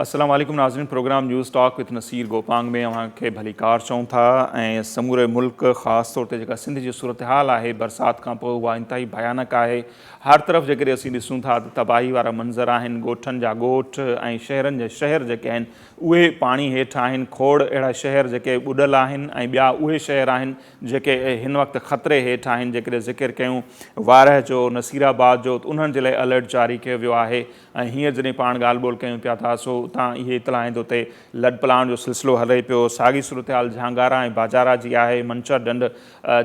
السلام عليڪم ناظرين programme news talk with Naseer Gopang ۾ اوهان کي ڀليڪار چئون ٿا ۽ سموري ملڪ خاص طور تي جيڪا سنڌ جي صورتحال آهي برسات کان پوء اها انتهائي ڀيانڪ آهي هر طرف جيڪڏهن اسين ڏسون ٿا ته تباهي وارا منظر آهن ڳوٺن جا ڳوٺ ۽ شهرن جا شهر جيڪي آهن اهي پاڻي هيٺ آهن کوڙ اهڙا شهر جيڪي ٻڏل آهن ۽ ٻيا اهي شهر آهن جيڪي هن وقت خطري هيٺ آهن جيڪڏهن ذڪر ڪيون وارهه جو نصير آباد جو ته انهن جي لاء الرٽ جاري ڪيو ويو آهي ۽ هينئر جڏهن پاڻ ڳالهه ٻولهه ڪيون پيا ٿا سو اتان اهي اطلاع آهن ته اتي لڏپلاڻ جو سلسلو هلي پيو. ساڳي صورتحال جهانگارا ۽ باجارا جي آهي. منڇر ڍنڍ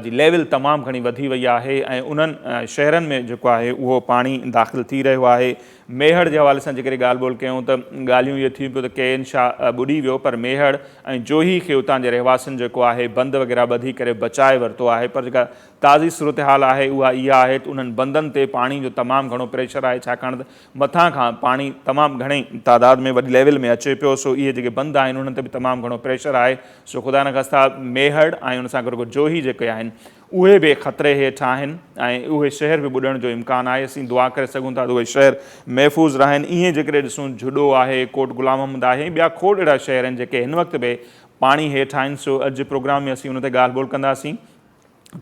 جي ليول تمام گهڻي وڌي وئي آهي ۽ انهن شهرن ۾ جيڪو آهي اهو پاڻي داخل ٿي رهيو آهي. ميهڙ جي حوالي سان جيڪڏهن ڳالهه ٻولهه ڪيون ته ڳالهيون اهي ٿيون پيون ته ڪي اين شاهه ٻڏي ويو پر ميهڙ ۽ جوهي کي اتان جي رهواسين جيڪو آهي بند وغيره ٻڌي ڪري بچائي ورتو آهي پر جيڪا تازي صورتحال آهي اها اها آهي ته انهن بندن تي پاڻي جو تمام گهڻو پريشر آهي ڇاڪاڻ ته مٿان کان پاڻي تمام گهڻي تعداد ۾ وڏي ليول ۾ اچي پيو سو اهي جيڪي بند آهن انهن تي به تمام گهڻو پريشر آهي سو خدا نخواسته ميهڙ ۽ ان سان گڏوگڏ جوهي جيڪي آهن اهي به خطري هيٺ آهن ۽ اهي شهر به ٻڏڻ جو امڪان آهي اسين دعا ڪري سگهون ٿا ته اهي شهر محفوظ رهن ائين جيڪڏهن ڏسون جهڏو آهي ڪوٽ غلام محمد آهي ۽ ٻيا کوڙ اهڙا شهر آهن جيڪي هن وقت به پاڻي هيٺ آهن سو اڄ جي پروگرام ۾ اسين ان تي ڳالهه ٻولهه ڪنداسين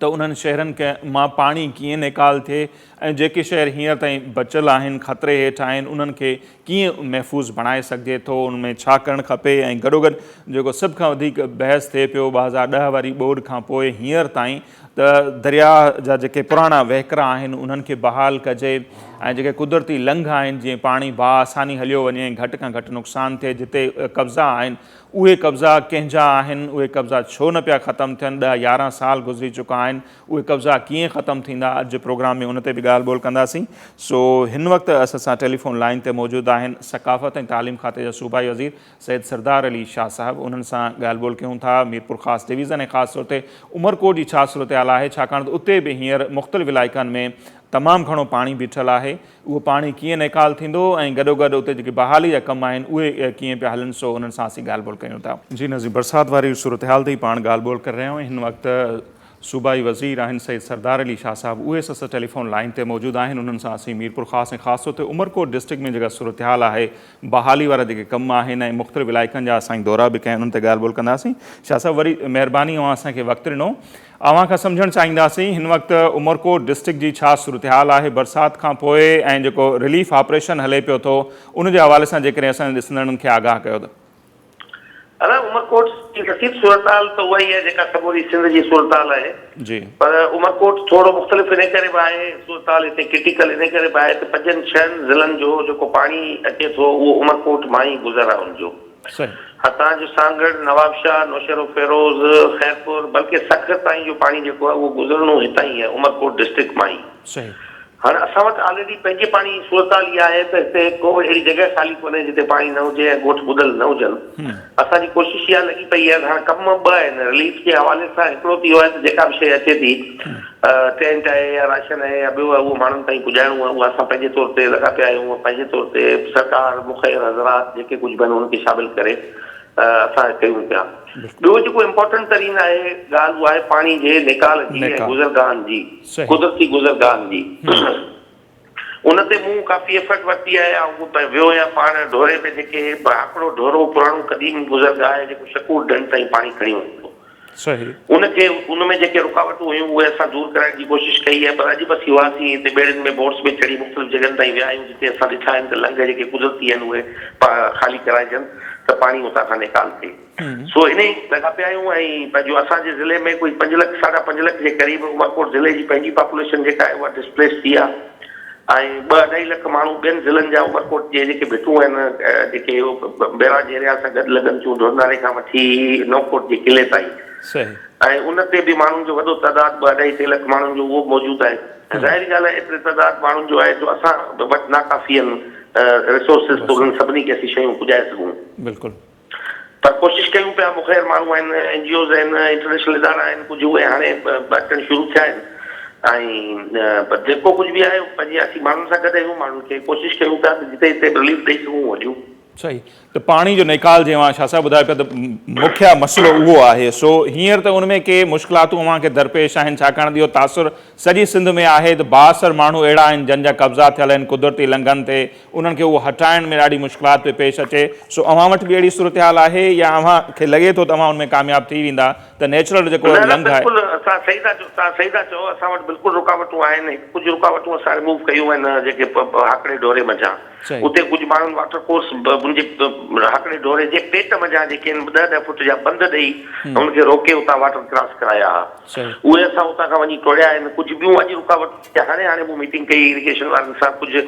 ته انهن شهرن مان پاڻي ڪيئن نيڪال ٿئي ۽ جيڪي شهر هينئر تائين بچيل آهن، خطري هيٺ آهن، انهن کي ڪيئن محفوظ بڻائي سگهجي ٿو، ان ۾ ڇا ڪرڻ کپي ۽ گڏوگڏ جيڪو سڀ کان وڌيڪ بحث ٿئي پيو 2010 واري ٻوڏ کان پوء هينئر تائين ته درياهه جا جيڪي پراڻا وهڪرا آهن انهن کي بحال ڪجي ۽ جيڪي قدرتي لنگهه آهن جيئن پاڻي باآساني هليو وڃي ۽ گهٽ کان گهٽ نقصان ٿئي جتي قبضا آهن اهي قبضا ڪنهن جا آهن، اهي قبضا ڇو نه پيا ختم ٿين، ڏهه 11 سال گذري چڪا آهن، اهي قبضا ڪيئن ختم ٿيندا، اڄ جي پروگرام ۾ ان تي به ڳالهه ٻولهه ڪنداسين. سو هن وقت اسان سان ٽيليفون لائين تي موجود آهن ثقافت ۽ تعليم کاتي جا صوبائي وزير سيد سردار علي شاهه صاحب، انهن سان ڳالهه ٻولهه ڪيون ٿا، ميرپورخاص ڊويزن ۽ خاص طور تي عمرڪوٽ جي ڇا صورتحال آهي، ڇاڪاڻ ته اتي به هينئر مختلف علائقن ۾ تمام گهڻو پاڻي بيٺل آهي. اهو پاڻي ڪيئن نيڪال ٿيندو ۽ گڏوگڏ اتي جيڪي بحالي جا ڪم آهن اهي ڪيئن پيا هلن سو انهن سان اسين ڳالهه ٻولهه ڪيون ٿا. جي نظير برسات واري صورتحال تي ئي پاڻ ڳالهه ٻولهه ڪري رهيا آهيون هن وقت صوبائي وزير آهن سيد سردار علي شاهه صاحب اهي اسان سان ٽيليفون لائين تي موجود آهن انهن سان اسين ميرپورخاص ۽ خاص طور تي عمرڪوٽ ڊسٽرڪٽ ۾ جيڪا صورتحال آهي بحالي وارا جيڪي ڪم آهن ۽ مختلف علائقن جا اسان دورا به ڪيا انهن تي ڳالهه ٻولهه ڪنداسين شاهه صاحب وري مهرباني اوهان اسان کي وقت ڏنو اوهان کان سمجهڻ چاهينداسين هن وقت عمرڪوٽ ڊسٽرڪٽ جي ڇا صورتحال آهي برسات کان پوء ۽ جيڪو رليف آپريشن هلي پيو ٿو ان جي حوالي سان جيڪڏهن اسان جي ڏسندڙن کي آگاهه ڪيو ته. ادا عمرڪوٽ جي رسيد صورتحال ته اها ئي آهي جيڪا سموري سنڌ جي صورتحال آهي جي. پر عمرڪوٽ ٿورو مختلف انهي ڪري به آهي صورتحال هتي ڪرٽيڪل انهي ڪري به آهي ته پنجن ڇهن ضلعن جو جيڪو پاڻي اچي ٿو اهو عمرڪوٽ مان ئي گذر آهي ان جو. صحيح. هتان جو سانگهڙ، نوابشاهه، نوشهروفيروز، خيرپور بلڪه سکر تائين جو پاڻي جيڪو آهي اهو گذرڻو هتان ئي آهي عمرڪوٽ ڊسٽرڪٽ مان ئي. صحيح. هاڻ اسان وٽ آلريڊي پنهنجي پاڻي جي صورتحال اها آهي ته هتي ڪو به اهڙي جڳهه خالي ڪونهي جتي پاڻي نه هجي ۽ ڳوٺ ٻڏل نه هجن. اسان جي ڪوشش اها لڳي پئي آهي ته هاڻ ڪم ٻه آهن رليف جي حوالي سان هڪڙو ته اهو آهي ته جيڪا به شيء اچي ٿي ٽينٽ آهي يا راشن آهي يا ٻيو آهي اهو ماڻهن تائين پڄائڻو آهي اهو اسان پنهنجي طور تي لڳا پيا آهيون پنهنجي طور تي سرڪار مخير حضرات جيڪي ڪجهه به آهن انهن کي شامل ڪري اسان ڪيون پيا ٻيو جيڪو امپورٽنٽ ترين آهي ڳالهه اها آهي پاڻي جي نيڪال جي ۽ گذرگاهن جي قدرتي گذرگاهن جي ان تي مون ڪافي ايفرٽ ورتي آهي آئون ويو آهيان پاڻ ڍوري ۾ جيڪي هاڪڙو ڍورو پراڻو قديم گذرگاهه آهي جيڪو شڪور ڍنڍ تائين پاڻي کڻي وڃي ٿو صحيح. ان کي ان ۾ جيڪي رڪاوٽون هيون اهي اسان دور ڪرائڻ جي ڪوشش ڪئي آهي پر اڄ به اسين هئاسين هتي ٻيڙين ۾ بوٽس ۾ چڙهي مختلف جڳهن تائين ويا آهيون جتي اسان ڏٺا آهن ته لنگهه جيڪي قدرتي آهن اهي خالي ڪرائجن ته پاڻي اتان کان نيڪال ٿئي سو انهي لڳا پيا آهيون ۽ پنهنجو اسان جي ضلعي ۾ ڪوئي پنج لک ساڍا پنج لک جي قريب عمرڪوٽ ضلعي جي پنهنجي پاپوليشن جيڪا آهي اها ڊسپليس ٿي آهي ۽ ٻه اڍائي لک ماڻهو ٻين ضلعن جا عمرڪوٽ جي جيڪي ڀٽون آهن جيڪي بئراج ايريا سان گڏ لڳن ٿيون ڍورناري کان وٺي نئوڪوٽ جي قلعي تائين صحيح. ۽ ان تي به ماڻهن جو وڏو تعداد ٻه اڍائي ٽي لک ماڻهن جو اهو به موجود آهي ۽ ظاهري ڳالهه آهي ايتري تعداد ماڻهن جو آهي جو اسان وٽ ناڪافي آهن ريسورسز ته انهن سڀني کي اسين شيون پڄائي سگهون. بلڪل. پر ڪوشش ڪيون پيا مخير ماڻهو آهن اين جي اوز آهن انٽرنيشنل ادارا آهن ڪجهه اهي هاڻي به اچڻ شروع ٿيا آهن ۽ پر جيڪو ڪجهه به آهي پنهنجي اسين ماڻهن سان گڏ آهيون ماڻهن کي ڪوشش ڪيون پيا ته جتي جتي به رليف ڏئي سگهون اهو ڏيون. صحيح ته پاڻي جو نيڪال جيئن اوهان شاهه صاحب ٻڌايو پيا ته مکيه مسئلو اهو آهي سو هينئر ته ان ۾ ڪي مشڪلاتون اوهان کي درپيش آهن ڇاڪاڻ ته اهو تاثر سڄي سنڌ ۾ آهي ته بااثر ماڻهو اهڙا آهن جن جا قبضا ٿيل آهن قدرتي لنگهن تي انهن کي اهو هٽائڻ ۾ ڏاڍي مشڪلات پئي پيش اچي سو اوهان وٽ به اهڙي صورتحال آهي يا اوهان کي لڳي ٿو ته اوهان ان ۾ ڪامياب ٿي ويندا ته نيچرل جيڪو نه نه لنگهه آهي. بلڪل توهان صحيح ٿا چئو توهان صحيح ٿا چئو اسان وٽ بلڪل رڪاوٽون آهن ڪجهه رڪاوٽون اسان ريموو ڪيون آهن جيڪي هاڪڙي ڍوري منجهان اتي ڪجهه ماڻهن واٽر ڪورس ان جي هاڪڙي ڍوري جي پيٽ منجهان جيڪي آهن ڏهه ڏهه فوٽ جا بند ڏئي ان کي روڪي اتان واٽر ڪراس ڪرايا ها. اهي اسان اتان کان وڃي ٽوڙيا آهن. ڪجهه ٻيون اڄ رڪاوٽون ٿي هاڻي هاڻي مون ميٽنگ ڪئي اريگيشن وارن سان ڪجهه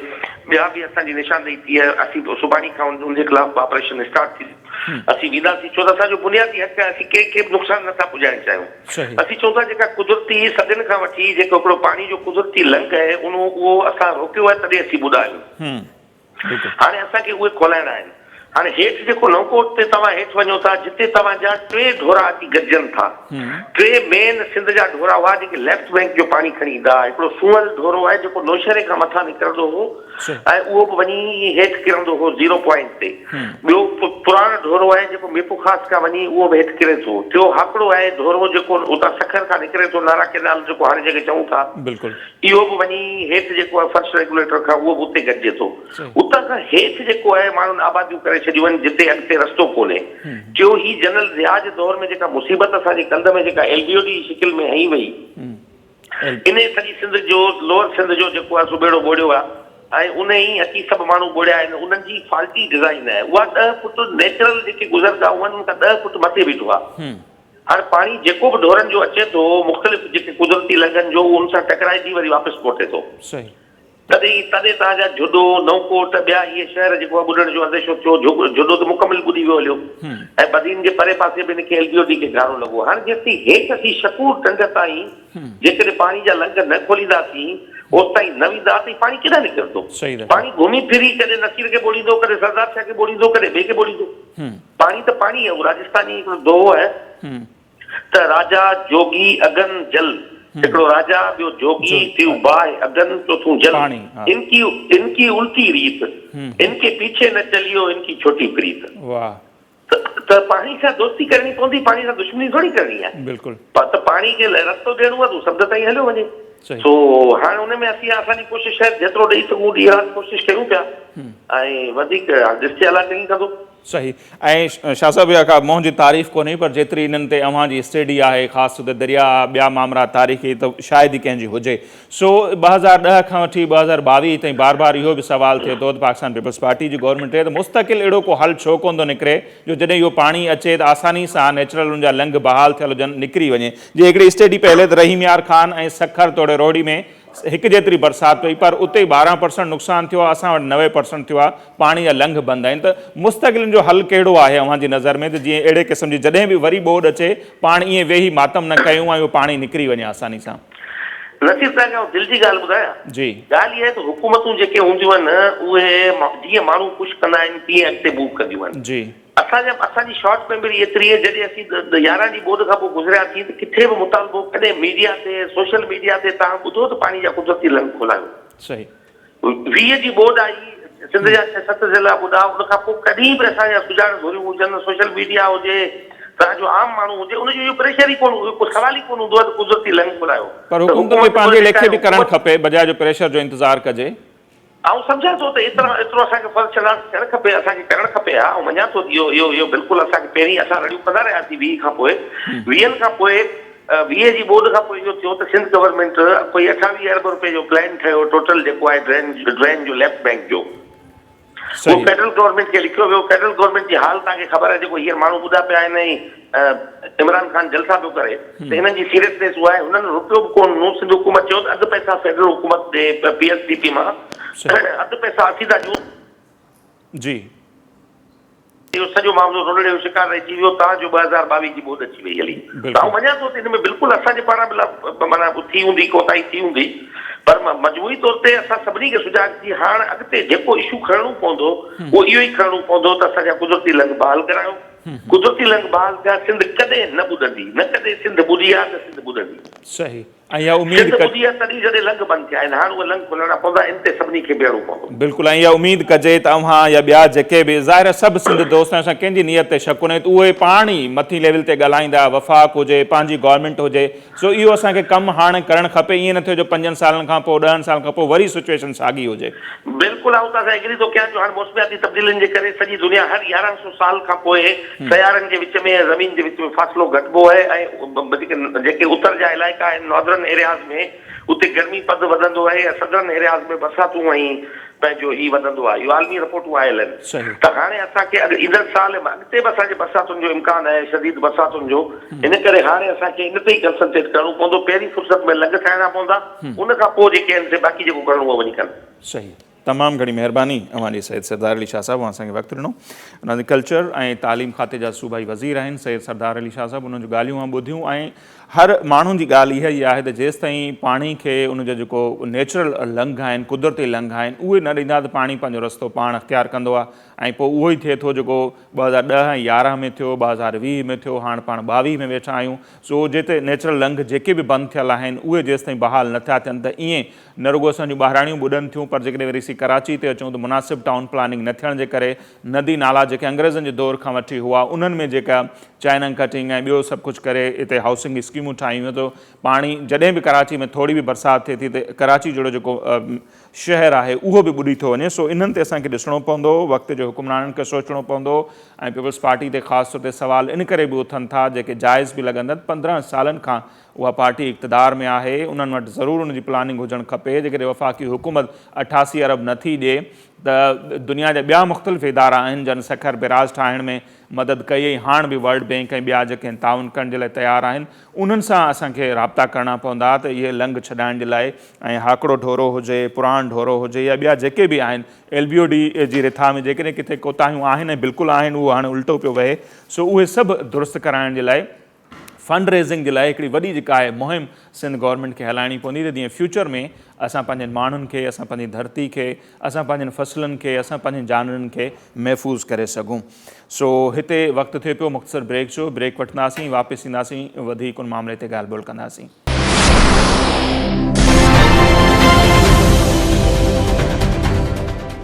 ٻيا به اسان جي نشاندهي ٿي آهي اسين سڀاڻي کان ان جي خلاف به آپريشن اسٽارٽ ٿيندو اسين وينداسين ڇو ته اسان جو بنيادي حق آهي اسين ڪنهن کي به نقصان نٿا پڄائڻ چاهيون. اسين چئون ٿا جيڪا قدرتي صدين کان وٺي جيڪو هڪڙو پاڻي جو قدرتي لنگهه آهي ان اهو اسان روڪيو آهي تڏهن اسين ٻڏا آهيون. هاڻي اسان کي اهي کولائڻا آهن. هاڻي هيٺ جيڪو نئونڪوٽ تي توهان هيٺ وڃو ٿا جتي توهان جا ٽي ڍورا اچي گڏجن ٿا. ٽي مين سنڌ جا ڍورا هئا جيڪي ليفٽ بئنڪ جو پاڻي کڻي ايندا هئا. هڪڙو سونهل ڍورو آهي جيڪو نوشهري کان مٿان نڪرندو هو ۽ اهو به وڃي هيٺ ڪرندو هو زيرو پوائنٽ تي. ٻيو پراڻ ڍورو آهي جيڪو ميرپورخاص کان وڃي اهو به هيٺ ڪري ٿو. ٽيو هاڪڙو آهي ڍورو جيڪو اتان سکر کان نڪري ٿو نارا ڪينال جيڪو هاڻي جنهن کي چئون ٿا. اهو به وڃي هيٺ جيڪو آهي فرسٽ ريگوليٽر کان اهو به اتي گڏجي ٿو. اتان کان هيٺ جيڪو آهي ماڻهن آباديون ڪري ڇڏيون آهن جتي اڳتي رستو ڪونهي. ٽيو هي جنرل ضياء جي دور ۾ جيڪا مصيبت اسان جي ڪنڌ ۾ جيڪا ايل بي او ڊي جي شڪل ۾ هنئي وئي انهي سڄي سنڌ جو لوئر سنڌ جو جيڪو آهي سو ٻيڙو ٻوڙيو آهي ۽ انهي ئي اچي سڀ ماڻهو ٻوڙيا آهن انهن جي فالٽي ڊزائين آهي اها ڏهه فوٽ نيچرل جيڪي گذرگاهون آهن ان کان ڏهه فوٽ مٿي بيٺو آهي. هاڻي پاڻي جيڪو به ڍورن جو اچي ٿو مختلف جيڪي قدرتي لنگهن جو اهو ان سان ٽڪرائجي وري واپس موٽي ٿو. تڏهن تڏهن توهان جا جهڏو، نئون ڪوٽ ٻيا اهي شهر جيڪو آهي ٻڏڻ جو انديشو ٿيو جهڏو ته مڪمل ٻڏي ويو هليو ۽ بدين جي پري پاسي به هن کي ايل بي او ڊي کي گهارو لڳو. هاڻي جيستائين هيٺ اسين شڪور ٽنڊ تائين جيڪڏهن پاڻي جا لنگهه نه کولينداسين اوستائين نه ويندا ته هي پاڻي ڪيڏانهن نڪرندو؟ پاڻي گهمي ڦري ڪڏهن نصير کي ٻوڙيندو ڪڏهن سردار شاهه کي ٻوڙيندو ڪڏهن ٻئي کي ٻوڙيندو. پاڻي ته پاڻي آهي، اهو راجسٿاني هڪڙو دوهو آهي ته راجا جوڳي اگن جل، هڪڙو راجا ٻيو جوڳي، ٽيون باهه، اگن، چوٿون جل، انڪي انڪي الٽي ريت، انڪي پيڇي نه چليو، انڪي ڇوٽي پريت. ته پاڻي سان دوستي ڪرڻي پوندي، پاڻي سان دشمني ٿوري ڪرڻي آهي. ته پاڻي کي رستو ڏيڻو آهي ته هو سمنڊ تائين هليو وڃي. سو هاڻ ان ۾ اسين اسان جي ڪوشش آهي جيترو ڏئي سگهون ڏينهن رات ڪوشش ڪيون پيا ۽ وڌيڪ ڏسجي الله چڱي ڪندو. صحيح ۽ شاهه صاحب اها ڪا منهن جي تعريف ڪونهي پر جيتري انهن تي اوهان جي اسٽيڊي آهي خاص طور تي درياء ٻيا مامرا تاريخي ته شايد ئي ڪنهن جي هجي سو 2010 کان وٺي 2022 تائين بار بار اهو به سوال ٿئي ٿو ته پاڪستان پيپلز پارٽي جي گورنمينٽ رهي ته مستقل اهڙو ڪو حل ڇو ڪونه ٿو نڪري جو جڏهن اهو پاڻي اچي ته آساني سان نيچرل ان جا لنگهه بحال ٿيل هجن نڪري وڃي جي هڪڙي اسٽيڊي پئي هلي ته رحيم يار خان ۽ سکر توڙي روهڙي ۾ هڪ جيتري برسات پئي پر اتي 12 پرسنٽ نقصان ٿيو آهي اسان وٽ 90 پرسنٽ ٿيو آهي پاڻي جا لنگهه بند آهن ته مستقل ان جو حل ڪهڙو آهي اوهان جي نظر ۾ ته جيئن اهڙي قسم جي جڏهن به وري ٻوڏ اچي پاڻ ائين ويهي ماتم نه ڪيون ۽ اهو پاڻي نڪري وڃي آساني سان. نصير توهان کي آئون دل جي ڳالهه ٻڌايان؟ جي. ڳالهه اها آهي ته حڪومتون جيڪي هونديون آهن اهي جيئن ماڻهو خوش ڪندا آهن تيئن اڳتي موو ڪنديون آهن. جي. اسان جا اسان جي شارٽ ميموري ايتري آهي جڏهن اسين 11 جي ٻوڏ کان پوء گذرياسين ته ڪٿي به مطالبو ڪڏهن ميڊيا تي سوشل ميڊيا تي توهان ٻڌو ته پاڻي جا قدرتي لنگهه کولايو. صحيح. 20 جي ٻوڏ آئي، سنڌ جا ڇهه ست ضلعا ٻڏا، ان کان پوء ڪڏهن به اسان جا سجاڳ ڌريون هجن، سوشل ميڊيا هجي، توهان جو عام ماڻهو هجي، ان جو اهو پريشر ئي ڪونه، اهو ڪو سوال ئي ڪونه هوندو آهي ته قدرتي لنگهه کلايو. پر حڪومت کي پنهنجي ليکي به ڪرڻ کپي، بجاء جو پريشر جو انتظار ڪجي. آئون سمجهان ٿو ته ايترا ايترو اسان کي فرض شناس ٿيڻ کپي، اسان کي ڪرڻ کپي ها، آئون مڃان ٿو ته اهو اهو اهو بلڪل اسان کي پهرين اسان رڙيون ڪندا رهياسين 20 کان پوء، ويهن کان پوء 20 جي ٻوڏ کان پوء اهو ٿيو ته سنڌ گورنمينٽ ڪوئي 28 ارب روپين جو پلان ٺهيو ٽوٽل جيڪو آهي ڊرين ڊرين جو ليفٽ بينڪ جو اهو فيڊرل گورنمينٽ کي لکيو ويو فيڊرل گورنمينٽ جي حال توهان کي خبر آهي جيڪو هينئر ماڻهو ٻڌا پيا آهن ۽ عمران خان جلسا پيو ڪري ته هنن جي سيريسنيس اها آهي هنن روپيو به ڪونه ڏنو سنڌ حڪومت چيو ته اڌ پئسا فيڊرل حڪومت ڏي پي ايس ڊي پي مان اڌ پئسا اسين ٿا ڏيون جي. اهو سڄو معاملو رولڙي جو شڪار رهجي ويو تان جو 2022 جي ٻوڏ اچي وئي هلي ته آئون مڃان ٿو ته ان ۾ بلڪل اسان جي پاران به معنيٰ ٿي هوندي ڪوتاهي ٿي هوندي پر مجموعي طور تي اسان سڀني کي سجاڳ ٿي هاڻ اڳتي جيڪو اشو کڻڻو پوندو اهو اهو ئي کڻڻو پوندو ته اسان جا قدرتي لنگهه بحال ڪرايو قدرتي لنگهه بحال ٿيا سنڌ ڪڏهن نه ٻڏندي نه ڪڏهن سنڌ ٻڏي آهي نه سنڌ ٻڏندي. صحيح. ۽ اها اميد سنڌ ٻڌي آهي تڏهن جڏهن لنگهه بند ٿيا آهن، هاڻ اهي لنگهه کولڻا پوندا، ان تي سڀني کي بيهڻو پوندو. بلڪل ۽ اها اميد ڪجي ته اوهان يا ٻيا جيڪي به، ظاهر آهي سڀ سنڌ دوست آهن، اسان ڪنهن جي نيت تي شڪ ڪونهي ته اهي پاڻ ئي مٿين ليول تي ڳالهائيندا، وفاق هجي، پنهنجي گورنمينٽ هجي، سو اهو اسان کي ڪم هاڻ ڪرڻ کپي، ائين نه ٿئي جو پنجن سالن کان پوء، ڏهن سالن کان پوء وري سچوئيشن ساڳي هجي. بلڪل آئون توهان سان ايگري ٿو ڪيان جو هاڻ موسمياتي تبديلين جي ڪري سڄي دنيا هر 1100 سال کان پوء سيارن جي وچ ۾ ۽ زمين جي وچ ۾ فاصلو گهٽبو آهي ۽ جيڪي اتر جا علائقا آهن ناردرن ايرياز ۾ اتي گرمي پد وڌندو آهي ۽ سدرن ايرياز ۾ برساتون ۽ پنهنجو هي وڌندو آهي اهو عالمي رپورٽون آيل آهن ته هاڻي اسان کي ايندڙ سال ۽ اڳتي به اسان جي برساتن جو امڪان آهي شديد برساتن جو ان ڪري هاڻي اسان کي ان تي ئي ڪنسنٽريٽ ڪرڻو پوندو پهرين فرصت ۾ لڳ ٺاهڻا پوندا ان کان پوء جيڪي آهن سي باقي جيڪو ڪرڻو اهو وڃي ڪن. صحيح. تمام گهڻي مهرباني اوهان جي سيد سردار علي شاهه صاحب اوهان اسان کي وقت ڏنو. ناظرين ڪلچر ۽ تعليم کاتي جا صوبائي وزير آهن سيد سردار علي شاهه صاحب انهن جون ڳالهيون اوهان ٻڌيون ۽ هر ماڻهن جي ڳالهه اها ئي آهي ته جيستائين پاڻي کي ان جا جيڪو نيچرل لنگهه آهن قدرتي لنگهه آهن اهي نه ڏيندا ته پاڻي پنهنجو رستو پاڻ اختيار ڪندو آهي ۽ پوء اهو ئي ٿئي ٿو جيڪو 2010 ۽ 11 ۾ ٿيو 2020 ۾ ٿيو هاڻ پاڻ 22 ۾ ويٺا آهيون سو جتي نيچرل لنگهه جيڪي به بند ٿيل آهن اهي جيستائين بحال نه ٿيا ٿين ته ائين نه رڳو اسان جون ٻاهراڻيون ٻڏن ٿيون پر جيڪڏهن وري اسين ڪراچي تي اچون ته مناسب ٽائون پلاننگ نه ٿيڻ جي ڪري ندي نالا جيڪي انگريزن جي دور کان وٺي هئا انهن ۾ جيڪا چائنا ڪٽنگ ۽ ٻيو سڀ ڪجهه ڪري اتي هائوسنگ اسڪيمون ٺاهيون ويون ته پاڻي جڏهن به ڪراچي ۾ ٿوري به برسات ٿئي ٿي ته ڪراچي جهڙو جيڪو شهر آهي اهو به ٻڏي ٿو وڃي سو انهن تي اسان کي ڏسڻو پوندو وقت جي حڪمرانن کي سوچڻو پوندو ۽ پيپلز پارٽي تي خاص طور تي سوال ان ڪري به اٿن ٿا جيڪي جائز به لڳن ٿا 15 سالن کان اها پارٽي اقتدار ۾ آهي انهن وٽ ضرور ان جي پلاننگ هجڻ کپي جيڪڏهن وفاقي حڪومت 88 ارب نه ٿي ڏي ته دنيا جا ٻيا مختلف ادارا آهن جن سکر بيراج ٺاهڻ ۾ مدد ڪئي ۽ هاڻ به ورلڊ بينڪ ۽ ٻيا جيڪي آهن تعاون ڪرڻ جي لاء تيار آهن انهن سان اسان کي رابطا ڪرڻا پوندا ته اهي لنگهه ڇڏائڻ جي لاء ۽ هاڪڙو ڍورو هجي پراڻ ڍورو هجي يا ٻيا جيڪي به آهن ايل بي او ڊي جي رٿا ۾ جيڪڏهن ڪٿي ڪوتاهيون آهن ۽ بلڪل آهن اهو هاڻي الٽو پيو وهي سو اهي سڀ درست ڪرائڻ جي لاء فنڊ ريزنگ جي لاء هڪڙي وڏي جيڪا آهي مهم سنڌ گورنمينٽ کي هلائڻي پوندي ته جيئن فيوچر ۾ اسان پنهنجن ماڻهن کي اسان پنهنجي ڌرتي کي اسان پنهنجن فصلن کي اسان پنهنجن جانورن کي محفوظ ڪري سگهون سو هتي وقت ٿئي پيو مختصر بريڪ جو بريڪ وٺنداسين واپس اينداسين وڌيڪ ان معاملي تي ڳالهه ٻولهه ڪنداسين.